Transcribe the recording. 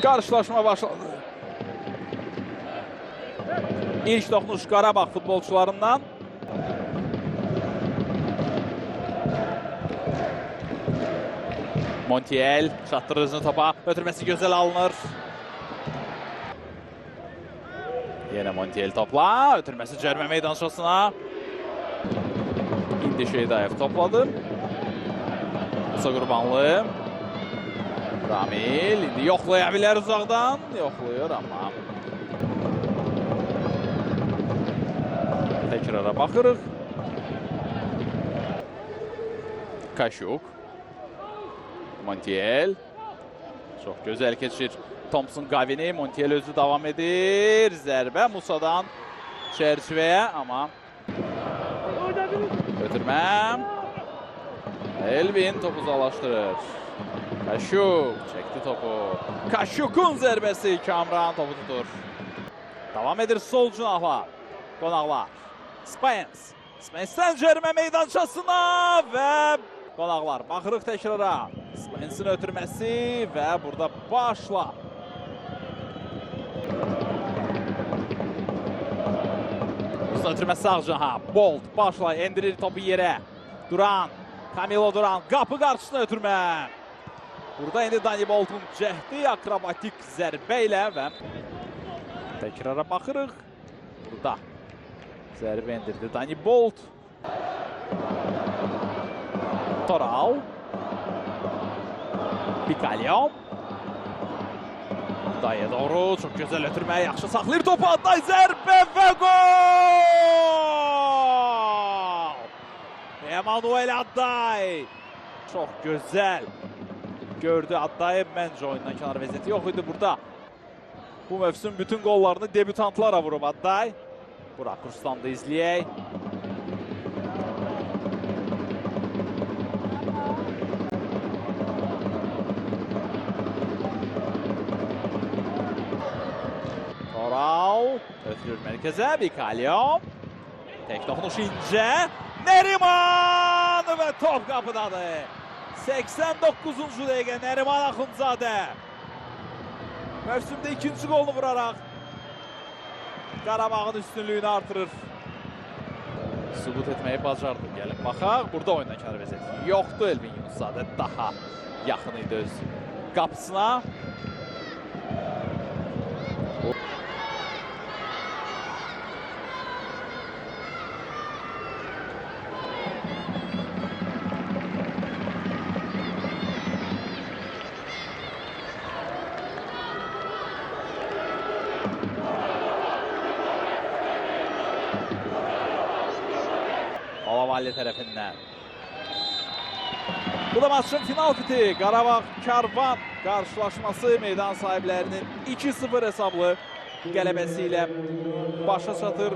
Qarşılaşma başladı. İlk toxunuş Qarabağ futbolçularından. Montiel çatdırır özünü topa. Ötürməsi gözəl alınır. Yenə Montiel topla. Ötürməsi cərimə meydançasına. İndi Şeydayev topladı. Musa Qurbanlı. Ramil indi yoxlaya bilər uzaqdan. Yoxlayır amma. Təkrara baxırıq. Kaşuk. Montiel. Çox gözəl keçir Thompson Gavini. Montiel özü davam edir. Zərbə Musa'dan çərçivəyə amma ötürmə. Elvin topu uzaqlaşdırır. Kaşuk çekti topu. Kaşuk'un zərbəsi, Kamran topu tutur. Davam edir sol cinahla. Qonaqlar. Spence. Spence'dən cərimə meydançasına və qonaqlar. Baxırıq təkrara. Spence'in ötürməsi və burada başla. Uzun ötürməsi sağ cinaha. Bolt başla endirir topu yerə. Duran. Camilo Duran qapı qarşısına ötürmə. Burada indi Danny Bolt'un cəhdi akrobatik zərbə ilə və təkrara baxırıq. Burada zərbə endirdi Danny Bolt. Toral. Pikalyo. Dayıya doğru çox gözəl ötürmə, yaxşı saxlayır topu. Aday zərbə və gol! Emanuel Aday. Çox gözəl gördü Addayı. Məncə oyundan kənar vəziyyəti yox idi burada. Bu mövsüm bütün qollarını debütantlara vurub Adday. Burak Kurslan da izləyək. Toral ötürür mərkəzə. Bikalyo. Tək toxunuş incə. Neriman və top qapıdadır. 89. dəqiqə Neriman Axundzadə. Mövsümdə ikinci golunu vuraraq Qarabağın üstünlüyünü artırır. Sübut etməyi bacardı. Gəlin baxaq. Burada oyundan kənar vəziyyəti yoxdur. Elvin Yunuszadə daha yaxın idi öz qapısına. Alavalli tərəfindən. Bu da maçın final fiti. Qarabağ Karvan qarşılaşması meydan sahiblərinin 2-0 hesablı qələbəsi ilə başa çatır.